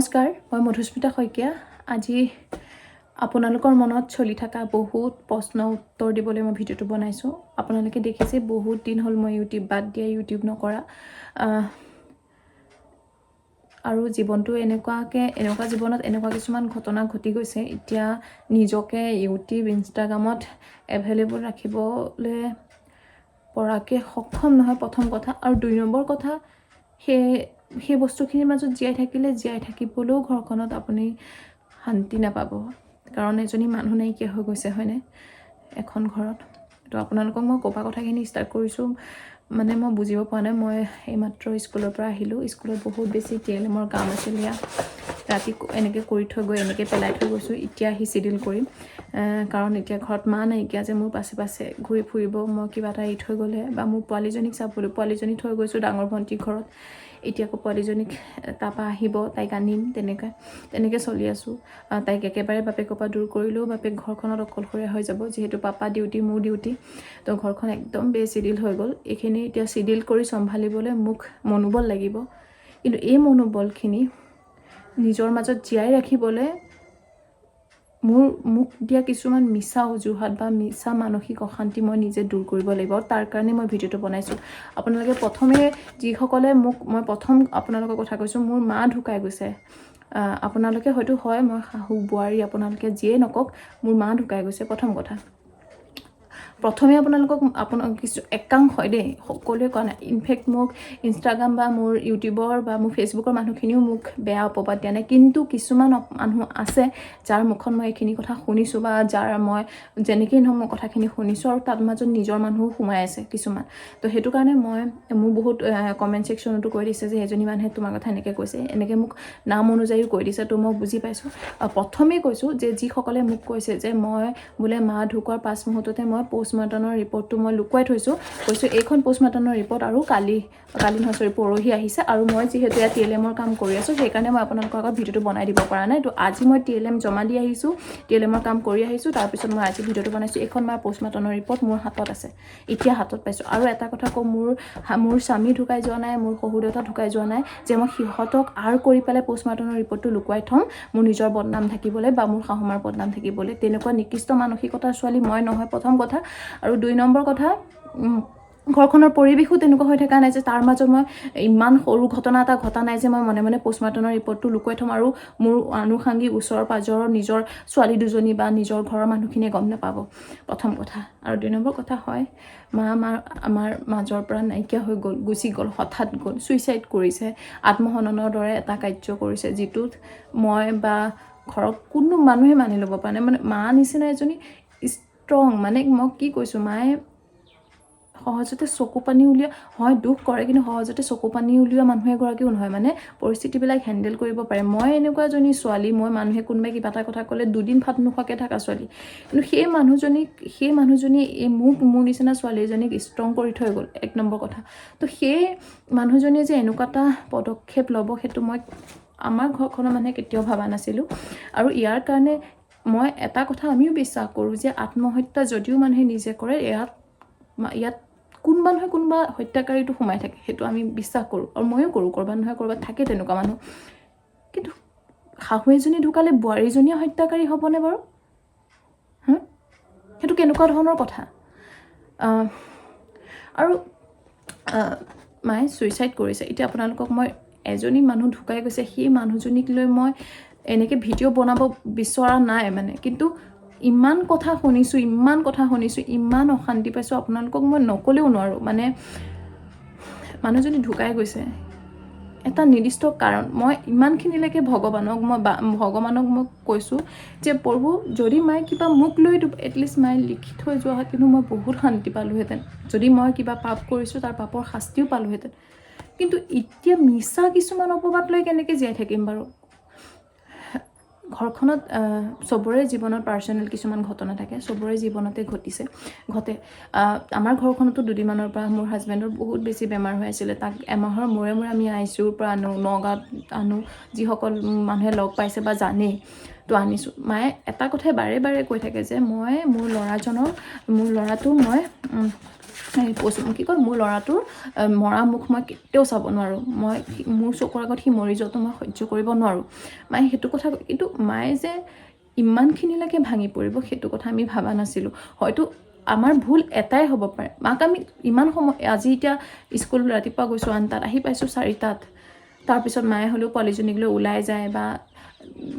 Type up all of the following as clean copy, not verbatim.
নমস্কাৰ, মই মধুস্মিতা শইকীয়া। আজি আপোনালোকৰ মনত চলি থকা বহুত প্ৰশ্ন উত্তৰ দিবলৈ মই ভিডিঅ'টো বনাইছোঁ। আপোনালোকে দেখিছে, বহুত দিন হ'ল মই ইউটিউব বাদ দিয়া, ইউটিউব নকৰা। আৰু জীৱনটো এনেকুৱাকৈ, এনেকুৱা জীৱনত এনেকুৱা কিছুমান ঘটনা ঘটি গৈছে, এতিয়া নিজকে ইউটিউব, ইনষ্টাগ্ৰামত এভেইলেবল ৰাখিবলৈ পৰাকৈ সক্ষম নহয়, প্ৰথম কথা। আৰু 2 নম্বৰ কথা, সেই সেই বস্তুখিনিৰ মাজত জীয়াই থাকিলে, জীয়াই থাকিবলৈও ঘৰখনত আপুনি শান্তি নাপাব, কাৰণ এজনী মানুহ নাইকিয়া হৈ গৈছে, হয়নে, এখন ঘৰত? তো আপোনালোকক মই ক'বা কথাখিনি ষ্টাৰ্ট কৰিছোঁ, মানে মই বুজিব পৰা নাই। মই এইমাত্ৰ স্কুলৰ পৰা আহিলোঁ। স্কুলত বহুত বেছি টিএলএমৰ কাম আছিল। ইয়াত ৰাতি এনেকৈ কৰি থৈ গৈ এনেকৈ পেলাই থৈ গৈছোঁ। এতিয়া আহি চিডিল কৰিম, কাৰণ এতিয়া ঘৰত মা নাইকিয়া যে মোৰ পাছে পাছে ঘূৰি ফুৰিব, মই কিবা এটা এৰি থৈ গ'লে, বা মোৰ পোৱালীজনীক চাবলৈ। পোৱালীজনী থৈ গৈছোঁ ডাঙৰ ভণ্টিৰ ঘৰত। এতিয়া আকৌ পোৱালীজনীক তাৰপৰা আহিব, তাইক আনিম। তেনেকৈ তেনেকৈ চলি আছোঁ। তাইক একেবাৰে বাপেকৰ পৰা দূৰ কৰিলেও বাপেক ঘৰখনত অকলশৰীয়া হৈ যাব, যিহেতু পাপা ডিউটি, মোৰ ডিউটি। তো ঘৰখন একদম বেচিডিল হৈ গ'ল। এইখিনি এতিয়া চিডিল কৰি চম্ভালিবলৈ মোক মনোবল লাগিব, কিন্তু এই মনোবলখিনি নিজৰ মাজত জীয়াই ৰাখিবলৈ মোক দিয়া কিছুমান মিছা অজুহাত বা মিছা মানসিক অশান্তি মই নিজে দূৰ কৰিব লাগিব। তাৰ কাৰণে মই ভিডিঅ'টো বনাইছোঁ। আপোনালোকে প্ৰথমে যিসকলে মোক, মই প্ৰথম আপোনালোকৰ কথা কৈছোঁ, মোৰ মা ঢুকাই গৈছে। আপোনালোকে হয়তো হয় মই শাহু বোৱাৰী, আপোনালোকে যিয়ে নকওক, মোৰ মা ঢুকাই গৈছে, প্ৰথম কথা। প্ৰথমে আপোনালোকক, আপোনাক কিছু একাংশই দেই, সকলোৱে কোৱা নাই। ইনফেক্ট মোক ইনষ্টাগ্ৰাম বা মোৰ ইউটিউবৰ বা মোৰ ফেচবুকৰ মানুহখিনিও মোক বেয়া অপবাদ দিয়া নাই, কিন্তু কিছুমান মানুহ আছে যাৰ মুখত মই এইখিনি কথা শুনিছোঁ বা যাৰ মই যেনেকেই নহওক মই কথাখিনি শুনিছোঁ, আৰু তাৰ মাজত নিজৰ মানুহো সোমাই আছে কিছুমান। তো সেইটো কাৰণে মই মোৰ বহুত কমেণ্ট ছেকশ্যনতো কৈ দিছে যে এজনী মানুহে তোমাৰ কথা এনেকৈ কৈছে, এনেকৈ মোক নাম অনুযায়ীও কৈ দিছে। তো মই বুজি পাইছোঁ। প্ৰথমেই কৈছোঁ যে যিসকলে মোক কৈছে যে মই বোলে মা ঢুকোৱাৰ 5 মুহূৰ্ততে মই পষ্টমৰ্টমৰ ৰিপৰ্টটো মই লুকুৱাই থৈছোঁ, কৈছোঁ, এইখন পষ্টমৰ্টমৰ ৰিপৰ্ট আৰু কালি, কালি নহয়, চৰি, পৰহি আহিছে। আৰু মই যিহেতু ইয়াত টিএলএমৰ কাম কৰি আছোঁ, সেইকাৰণে মই আপোনালোকৰ আগত ভিডিঅ'টো বনাই দিব পৰা নাই। তো আজি মই টিএলএম জমা দি আহিছোঁ, টিএলএমৰ কাম কৰি আহিছোঁ, তাৰপিছত মই আজি ভিডিঅ'টো বনাইছোঁ। এইখন মাৰ পষ্টমৰ্টমৰ ৰিপৰ্ট মোৰ হাতত আছে, এতিয়া হাতত পাইছোঁ। আৰু এটা কথা কওঁ, মোৰ স্বামী ঢুকাই যোৱা নাই, মোৰ শহুৰ দেউতা ঢুকাই যোৱা নাই যে মই সিহঁতক আঁৰ কৰি পেলাই পষ্টমৰ্টমৰ ৰিপৰ্টটো লুকুৱাই থ'ম মোৰ নিজৰ বদনাম থাকিবলৈ বা মোৰ শাহুমাৰ বদনাম থাকিবলৈ। তেনেকুৱা নিকৃষ্ট মানসিকতাৰ ছোৱালী মই নহয়, প্ৰথম কথা। আৰু 2 নম্বৰ কথা, ঘৰখনৰ পৰিৱেশো তেনেকুৱা হৈ থকা নাই যে তাৰ মাজত মই ইমান সৰু ঘটনা এটা ঘটা নাই যে মই মনে মনে পষ্টমৰ্টমৰ ৰিপৰ্টটো লুকুৱাই থ'ম আৰু মোৰ আনুষাংগিক ওচৰ পাজৰৰ নিজৰ ছোৱালী দুজনী বা নিজৰ ঘৰৰ মানুহখিনিয়ে গম নাপাব, প্ৰথম কথা। আৰু 2 নম্বৰ কথা হয়, মা আমাৰ মাজৰ পৰা নাইকিয়া হৈ গ'ল, গুচি গ'ল, হঠাৎ গ'ল, ছুইচাইড কৰিছে, আত্মহননৰ দৰে এটা কাৰ্য কৰিছে, যিটোত মই বা ঘৰৰ কোনো মানুহে মানি ল'ব পৰা নাই। মানে মা নিচিনা এজনী ষ্ট্ৰং, মানে মই কি কৈছোঁ, মায়ে সহজতে চকু পানী উলিওৱা হয়, দুখ কৰে, কিন্তু সহজতে চকু পানী উলিওৱা মানুহ এগৰাকীও নহয়, মানে পৰিস্থিতিবিলাক হেণ্ডেল কৰিব পাৰে। মই এনেকুৱা এজনী ছোৱালী, মই মানুহে কোনোবাই কিবা এটা কথা ক'লে দুদিন ভাত নোখোৱাকৈ থকা ছোৱালী, কিন্তু সেই মানুহজনী এই মোক, মোৰ নিচিনা ছোৱালী এজনীক ষ্ট্ৰং কৰি থৈ গ'ল, 1 নম্বৰ কথা। তো সেই মানুহজনীয়ে যে এনেকুৱা এটা পদক্ষেপ ল'ব, সেইটো মই, আমাৰ ঘৰখনৰ মানুহে কেতিয়াও ভবা নাছিলোঁ। আৰু ইয়াৰ কাৰণে মই এটা কথা আমিও বিশ্বাস কৰোঁ যে আত্মহত্যা যদিও মানুহে নিজে কৰে, ইয়াত ইয়াত কোনোবা নহয় কোনোবা হত্যাকাৰীটো সোমাই থাকে। সেইটো আমি বিশ্বাস কৰোঁ আৰু ময়ো কৰোঁ। ক'ৰবাত নহয় ক'ৰবাত থাকে তেনেকুৱা মানুহ। কিন্তু শাহু এজনী ঢুকালে বোৱাৰীজনীয়ে হত্যাকাৰী হ'বনে বাৰু? হা, সেইটো কেনেকুৱা ধৰণৰ কথা? আৰু মায়ে ছুইচাইড কৰিছে। এতিয়া আপোনালোকক মই, এজনী মানুহ ঢুকাই গৈছে, সেই মানুহজনীক লৈ মই এনেকৈ ভিডিঅ' বনাব বিচৰা নাই মানে, কিন্তু ইমান কথা শুনিছোঁ, ইমান কথা শুনিছোঁ, ইমান অশান্তি পাইছোঁ, আপোনালোকক মই নক'লেও নোৱাৰোঁ। মানে মানুহজনী ঢুকাই গৈছে এটা নিৰ্দিষ্ট কাৰণ। মই ইমানখিনিলৈকে ভগৱানক মই কৈছোঁ যে প্ৰভু, যদি মায়ে কিবা মোক লৈ এটলিষ্ট মায়ে লিখি থৈ যোৱা হয়, কিন্তু মই বহুত শান্তি পালোঁহেঁতেন। যদি মই কিবা পাপ কৰিছোঁ, তাৰ পাপৰ শাস্তিও পালোঁহেঁতেন। কিন্তু এতিয়া মিছা কিছুমান অপবাদ লৈ কেনেকৈ জীয়াই থাকিম বাৰু? ঘৰখনত চবৰে জীৱনত পাৰ্চনেল কিছুমান ঘটনা থাকে, চবৰে জীৱনতে ঘটিছে, ঘটে। আমাৰ ঘৰখনতো দুদিনমানৰ পৰা মোৰ হাজবেণ্ডৰ বহুত বেছি বেমাৰ হৈ আছিলে। তাক এমাহৰ মূৰে মূৰে আমি আইচিইউৰ পৰা আনোঁ, নগাঁৱত আনোঁ, যিসকল মানুহে লগ পাইছে বা জানেই। তো তো আনিছোঁ। মায়ে এটা কথাই বাৰে বাৰে কৈ থাকে যে মই মোৰ ল'ৰাজনৰ, মোৰ ল'ৰাটো মই কি কয়, মোৰ ল'ৰাটোৰ মৰা মুখ মই কেতিয়াও চাব নোৱাৰোঁ, মই মোৰ চকুৰ আগত সি মৰি যোৱাটো মই সহ্য কৰিব নোৱাৰোঁ। মায়ে সেইটো কথা, কিন্তু মায়ে যে ইমানখিনিলৈকে ভাঙি পৰিব সেইটো কথা আমি ভবা নাছিলোঁ। হয়তো আমাৰ ভুল এটাই হ'ব পাৰে, মাক আমি ইমান সময়, আজি এতিয়া স্কুল ৰাতিপুৱা গৈছোঁ 8টাত, আহি পাইছোঁ 4টাত, তাৰপিছত মায়ে হ'লেও পোৱালীজনীক লৈ ওলাই যায় বা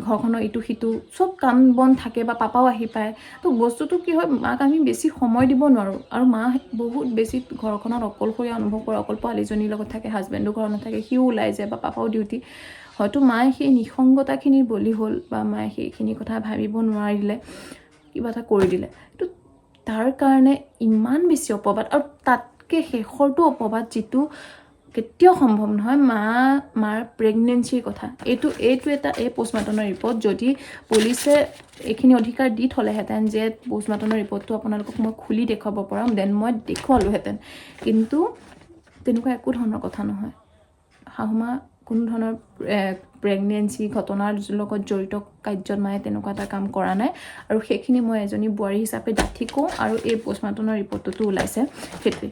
ঘৰখনৰ ইটো সিটো চব কাম বন থাকে বা পাপাও আহি পায়। তো বস্তুটো কি হয়, মাক আমি বেছি সময় দিব নোৱাৰোঁ আৰু মা বহুত বেছি ঘৰখনত অকলশৰীয়া অনুভৱ কৰে, অকল পোৱালীজনীৰ লগত থাকে, হাজবেণ্ডো ঘৰত নাথাকে, সিও ওলাই যায় বা পাপাও ডিউটি। হয়তো মায়ে সেই নিসংগতাখিনিৰ বলি হ'ল বা মায়ে সেইখিনি কথা ভাবিব নোৱাৰিলে, কিবা এটা কৰি দিলে। তো তাৰ কাৰণে ইমান বেছি অপবাদ, আৰু তাতকৈ শেষৰটো অপবাদ যিটো কেতিয়াও সম্ভৱ নহয়, মাৰ প্ৰেগনেঞ্চিৰ কথা। এইটো এইটো এটা এই পষ্টমৰ্টমৰ ৰিপৰ্ট, যদি পুলিচে এইখিনি অধিকাৰ দি থ'লেহেঁতেন যে পষ্টমৰ্টমৰ ৰিপৰ্টটো আপোনালোকক মই খুলি দেখুৱাব পৰা, then মই দেখুৱালোহেঁতেন, কিন্তু তেনেকুৱা একো ধৰণৰ কথা নহয়। শাহুমা কোনো ধৰণৰ প্ৰেগনেঞ্চি ঘটনাৰ লগত জড়িত কাৰ্যত মায়ে তেনেকুৱা এটা কাম কৰা নাই, আৰু সেইখিনি মই এজনী বোৱাৰী হিচাপে ডাঠি কওঁ, আৰু এই পষ্টমৰ্টমৰ ৰিপৰ্টটোতো ওলাইছে সেইটোৱে।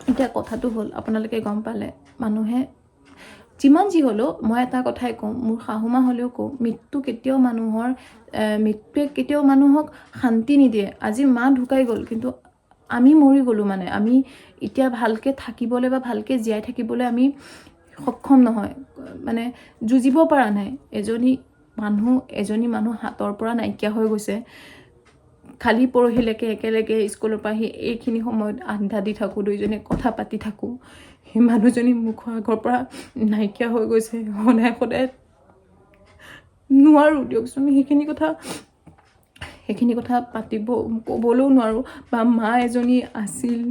এতিয়া কথাটো হ'ল, আপোনালোকে গম পালে, মানুহে যিমান যি হ'লেও মই এটা কথাই কওঁ, মোৰ শাহুমা হ'লেও কওঁ, মৃত্যু কেতিয়াও মানুহৰ, মৃত্যুৱে কেতিয়াও মানুহক শান্তি নিদিয়ে। আজি মা ঢুকাই গ'ল, কিন্তু আমি মৰি গ'লোঁ, মানে আমি এতিয়া ভালকৈ থাকিবলৈ বা ভালকৈ জীয়াই থাকিবলৈ আমি সক্ষম নহয়, মানে যুঁজিব পৰা নাই। এজনী মানুহ হাতৰ পৰা নাইকিয়া হৈ গৈছে। খালি পৰহিলৈকে একেলগে স্কুলৰ পৰা আহি এইখিনি সময়ত আড্ডা দি থাকোঁ, দুইজনীয়ে কথা পাতি থাকোঁ, সেই মানুহজনী মুখৰ আগৰ পৰা নাইকিয়া হৈ গৈছে। সদায় সদায় নোৱাৰোঁ দিয়কচোন সেইখিনি কথা পাতিব ক'বলৈও নোৱাৰোঁ। বা মা এজনী আছিল,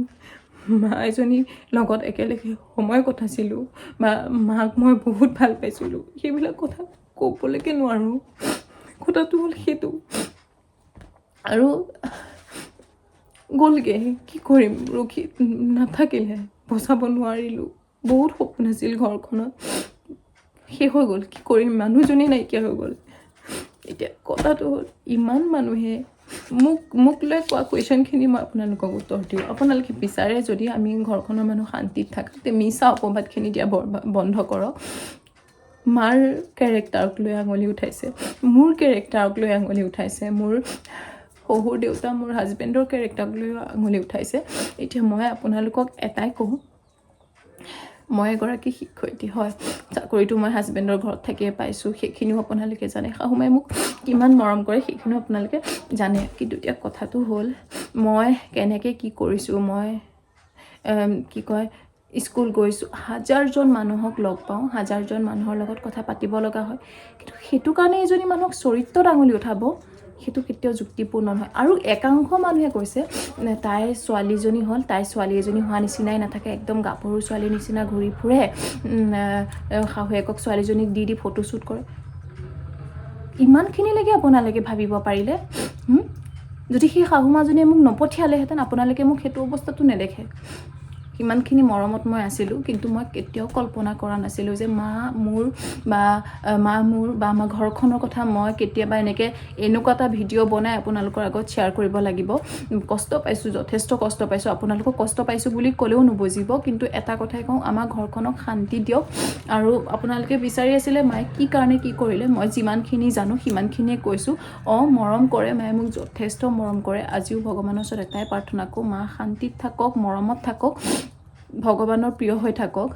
মা এজনীৰ লগত একেলগে সময় কটাইছিলোঁ বা মাক মই বহুত ভাল পাইছিলোঁ, সেইবিলাক কথা ক'বলৈকে নোৱাৰোঁ। কথাটো হ'ল সেইটো, আৰু গ'লগৈ, কি কৰিম, ৰখি নাথাকিলে, বচাব নোৱাৰিলোঁ। বহুত সপোন আছিল ঘৰখনত, শেষ হৈ গ'ল, কি কৰিম, মানুহজনী নাইকিয়া হৈ গ'ল। এতিয়া কথাটো হ'ল, ইমান মানুহে মোক লৈ কোৱা কুৱেশ্যনখিনি মই আপোনালোকক উত্তৰ দিওঁ। আপোনালোকে বিচাৰে যদি আমি ঘৰখনৰ মানুহ শান্তিত থাকা, তে মিছা অপবাদখিনি দিয়া বন্ধ কৰক। মাৰ কেৰেক্টাৰক লৈ আঙুলি উঠাইছে, মোৰ কেৰেক্টাৰক লৈ আঙুলি উঠাইছে, মোৰ শহুৰ দেউতা, মোৰ হাজবেণ্ডৰ কেৰেক্টাৰক লৈও আঙুলি উঠাইছে। এতিয়া মই আপোনালোকক এটাই কওঁ, মই এগৰাকী শিক্ষয়িত্ৰী হয়, চাকৰিটো মই হাজবেণ্ডৰ ঘৰত থাকিয়ে পাইছোঁ, সেইখিনিও আপোনালোকে জানে। শাহুমাই মোক কিমান মৰম কৰে সেইখিনিও আপোনালোকে জানে। কিন্তু এতিয়া কথাটো হ'ল, মই কেনেকৈ কি কৰিছোঁ, মই কি কয়, স্কুল গৈছোঁ, হাজাৰজন মানুহক লগ পাওঁ, হাজাৰজন মানুহৰ লগত কথা পাতিব লগা হয়, কিন্তু সেইটো কাৰণে এজনী মানুহক চৰিত্ৰত আঙুলি উঠাব, সেইটো কেতিয়াও যুক্তিপূৰ্ণ নহয়। আৰু একাংশ মানুহে কৈছে, তাইৰ ছোৱালীজনী হ'ল, তাইৰ ছোৱালী এজনী হোৱা নিচিনাই নাথাকে, একদম গাভৰু ছোৱালীৰ নিচিনা ঘূৰি ফুৰে, শাহুৱেকক ছোৱালীজনীক দি দি ফটোশ্বুট কৰে। ইমানখিনিলৈকে আপোনালোকে ভাবিব পাৰিলে? যদি সেই শাহু মাজনীয়ে মোক নপঠিয়ালেহেঁতেন, আপোনালোকে মোক সেইটো অৱস্থাতো নেদেখে। সিমানখিনি মৰমত মই আছিলোঁ, কিন্তু মই কেতিয়াও কল্পনা কৰা নাছিলোঁ যে মা মোৰ বা আমাৰ ঘৰখনৰ কথা মই কেতিয়াবা এনেকৈ এনেকুৱা এটা ভিডিঅ' বনাই আপোনালোকৰ আগত শ্বেয়াৰ কৰিব লাগিব। কষ্ট পাইছোঁ, যথেষ্ট কষ্ট পাইছোঁ। আপোনালোকক কষ্ট পাইছোঁ বুলি ক'লেও নুবুজিব, কিন্তু এটা কথাই কওঁ, আমাৰ ঘৰখনক শান্তি দিয়ক। আৰু আপোনালোকে বিচাৰি আছিলে মায়ে কি কাৰণে কি কৰিলে, মই যিমানখিনি জানো সিমানখিনিয়ে কৈছোঁ। অঁ, মৰম কৰে মায়ে, মোক যথেষ্ট মৰম কৰে। আজিও ভগৱানৰ ওচৰত এটাই প্ৰাৰ্থনা কৰোঁ, মা শান্তিত থাকক, মৰমত থাকক, ভগৱানৰ প্ৰিয় হৈ থাকক।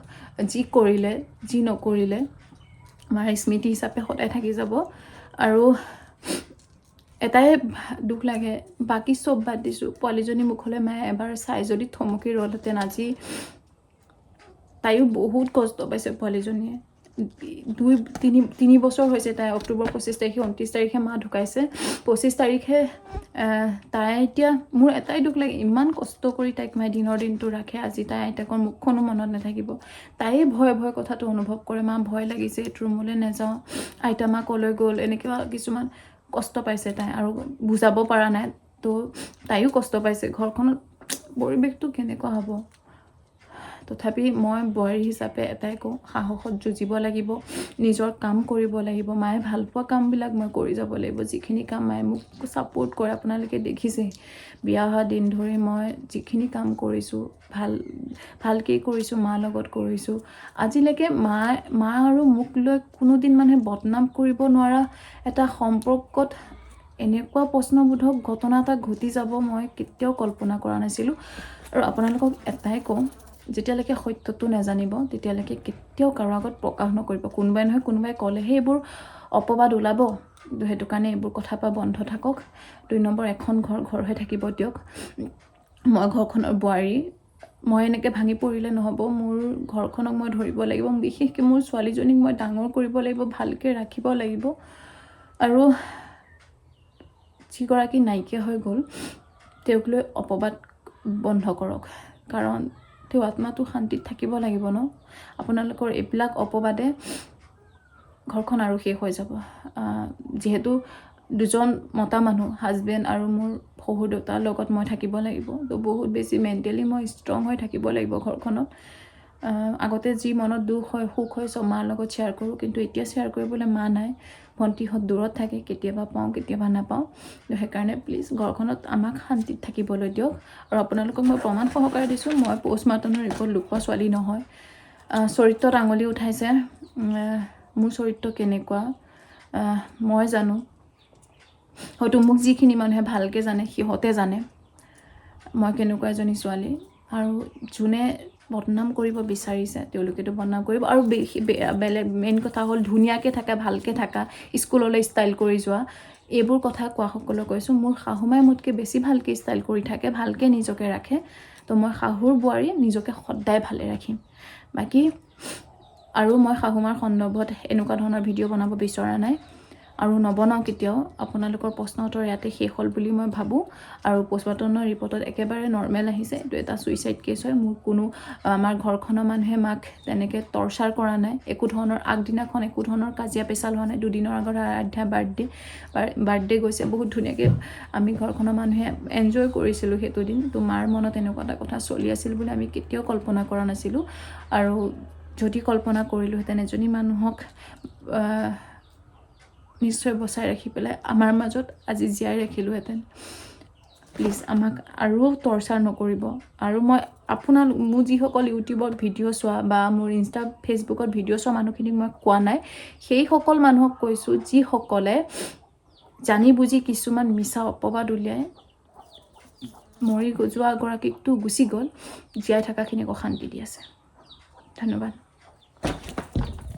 যি কৰিলে যি নকৰিলে মাৰ স্মৃতি হিচাপে সদায় থাকি যাব। আৰু এটাই দুখ লাগে, বাকী চব বাদ দিছোঁ, পোৱালীজনী মুখলৈ মায়ে এবাৰ চাই যদি থমকি ৰ'লহেঁতেন আজি। তাইও বহুত কষ্ট পাইছে পোৱালীজনীয়ে। দুই তিনি তিনি বছৰ হৈছে তাই, অক্টোবৰ 25 তাৰিখে, 29 তাৰিখে মা ঢুকাইছে, 25 তাৰিখে। তাই এতিয়া, মোৰ এটাই দুখ লাগে, ইমান কষ্ট কৰি তাইক মায়ে দিনৰ দিনটো ৰাখে, আজি তাই আইতাকৰ মুখখনো মনত নাথাকিব। তাইয়ে ভয়ে ভয়ে কথাটো অনুভৱ কৰে, মা ভয় লাগিছে, এইটো ৰুমলৈ নাযাওঁ, আইতা মা ক'লৈ গ'ল, এনেকুৱা কিছুমান কষ্ট পাইছে তাই আৰু বুজাব পৰা নাই। তো তাইও কষ্ট পাইছে। ঘৰখনত পৰিৱেশটো কেনেকুৱা হ'ব? তথাপি মই বোৱাৰী হিচাপে এটাই কওঁ, সাহসত যুঁজিব লাগিব, নিজৰ কাম কৰিব লাগিব। মায়ে ভালপোৱা কামবিলাক মই কৰি যাব লাগিব, যিখিনি কাম মায়ে মোক ছাপোৰ্ট কৰে। আপোনালোকে দেখিছেই বিয়া হোৱা দিন ধৰি মই যিখিনি কাম কৰিছোঁ, ভাল ভালকেই কৰিছোঁ, মাৰ লগত কৰিছোঁ। আজিলৈকে মা আৰু মোক লৈ কোনোদিন মানুহে বদনাম কৰিব নোৱাৰা এটা সম্পৰ্কত এনেকুৱা প্ৰশ্নবোধক ঘটনা এটা ঘটি যাব মই কেতিয়াও কল্পনা কৰা নাছিলোঁ। আৰু আপোনালোকক এটাই কওঁ, যেতিয়ালৈকে সত্যটো নাজানিব তেতিয়ালৈকে কেতিয়াও কাৰো আগত প্ৰকাশ নকৰিব। কোনোবাই নহয় কোনোবাই ক'লেহে এইবোৰ অপবাদ ওলাব। সেইটো কাৰণে এইবোৰ কথাৰ পৰা বন্ধ থাকক। 2 নম্বৰ, এখন ঘৰ ঘৰ হৈ থাকিব দিয়ক। মই ঘৰখনৰ বোৱাৰী, মই এনেকৈ ভাঙি পৰিলে নহ'ব। মোৰ ঘৰখনক মই ধৰিব লাগিব, বিশেষকৈ মোৰ ছোৱালীজনীক মই ডাঙৰ কৰিব লাগিব, ভালকৈ ৰাখিব লাগিব। আৰু যিগৰাকী নাইকিয়া হৈ গ'ল তেওঁক লৈ অপবাদ বন্ধ কৰক, কাৰণ তেওঁ আত্মাটো শান্তিত থাকিব লাগিব ন। আপোনালোকৰ এইবিলাক অপবাদে ঘৰখন আৰু শেষ হৈ যাব। যিহেতু দুজন মতা মানুহ, হাজবেণ্ড আৰু মোৰ শহুৰ দেউতাৰ লগত মই থাকিব লাগিব, তো বহুত বেছি মেণ্টেলি মই ষ্ট্ৰং হৈ থাকিব লাগিব ঘৰখনত। আগতে যি মনত দুখ হয়, সুখ হয়, চব মাৰ লগত শ্বেয়াৰ কৰোঁ, কিন্তু এতিয়া শ্বেয়াৰ কৰিবলৈ মা নাই, ভণ্টিহঁত দূৰত থাকে, কেতিয়াবা পাওঁ কেতিয়াবা নাপাওঁ। তো সেইকাৰণে প্লিজ ঘৰখনত আমাক শান্তিত থাকিবলৈ দিয়ক। আৰু আপোনালোকক মই প্ৰমাণ সহকাৰে দিছোঁ, মই পষ্টমৰ্টমৰ ৰিপৰ্ট লুকোৱা ছোৱালী নহয়। চৰিত্ৰত আঙুলি উঠাইছে, মোৰ চৰিত্ৰ কেনেকুৱা মই জানো, হয়তো মোক যিখিনি মানুহে ভালকৈ জানে সিহঁতে জানে মই কেনেকুৱা এজনী ছোৱালী। আৰু যোনে বদনাম কৰিব বিচাৰিছে তেওঁলোকেতো বদনাম কৰিব। আৰু বেলেগ মেইন কথা হ'ল ধুনীয়াকৈ থাকা, ভালকৈ থাকা, স্কুললৈ ষ্টাইল কৰি যোৱা, এইবোৰ কথা কোৱাসকলক কৈছোঁ, মোৰ শাহুমাই মোতকৈ বেছি ভালকৈ ষ্টাইল কৰি থাকে, ভালকৈ নিজকে ৰাখে। তো মই শাহুৰ বোৱাৰী, নিজকে সদায় ভালে ৰাখিম। বাকী আৰু মই শাহুমাৰ সন্দৰ্ভত এনেকুৱা ধৰণৰ ভিডিঅ' বনাব বিচৰা নাই আৰু নবনাওঁ কেতিয়াও। আপোনালোকৰ প্ৰশ্ন উত্তৰ ইয়াতে শেষ হ'ল বুলি মই ভাবোঁ। আৰু পষ্টমৰ্টমৰ ৰিপৰ্টত একেবাৰে নৰ্মেল আহিছে, এইটো এটা ছুইচাইড কেছ হয়। মোৰ কোনো আমাৰ ঘৰখনৰ মানুহে মাক তেনেকৈ টৰ্চাৰ কৰা নাই, একো ধৰণৰ আগদিনাখন একো ধৰণৰ কাজিয়া পেচাল হোৱা নাই। দুদিনৰ আগত আৰাধ্যা বাৰ্থডে গৈছে, বহুত ধুনীয়াকৈ আমি ঘৰখনৰ মানুহে এনজয় কৰিছিলোঁ সেইটো দিন। তো মাৰ মনত এনেকুৱা এটা কথা চলি আছিল বুলি আমি কেতিয়াও কল্পনা কৰা নাছিলোঁ। আৰু যদি কল্পনা কৰিলোঁহেঁতেন, এজনী মানুহক নিশ্চয় বচাই ৰাখি পেলাই আমাৰ মাজত আজি জীয়াই ৰাখিলোঁহেঁতেন। প্লিজ আমাক আৰু টৰ্চাৰ নকৰিব। আৰু মই আপোনালোক মোৰ যিসকল ইউটিউবত ভিডিঅ' চোৱা বা মোৰ ইনষ্টা ফেচবুকত ভিডিঅ' চোৱা মানুহখিনিক মই কোৱা নাই, সেইসকল মানুহক কৈছোঁ যিসকলে জানি বুজি কিছুমান মিছা অপবাদ উলিয়াই মৰি যোৱাগৰাকীকতো গুচি গ'ল, জীয়াই থকাখিনিক অশান্তি দি আছে। ধন্যবাদ।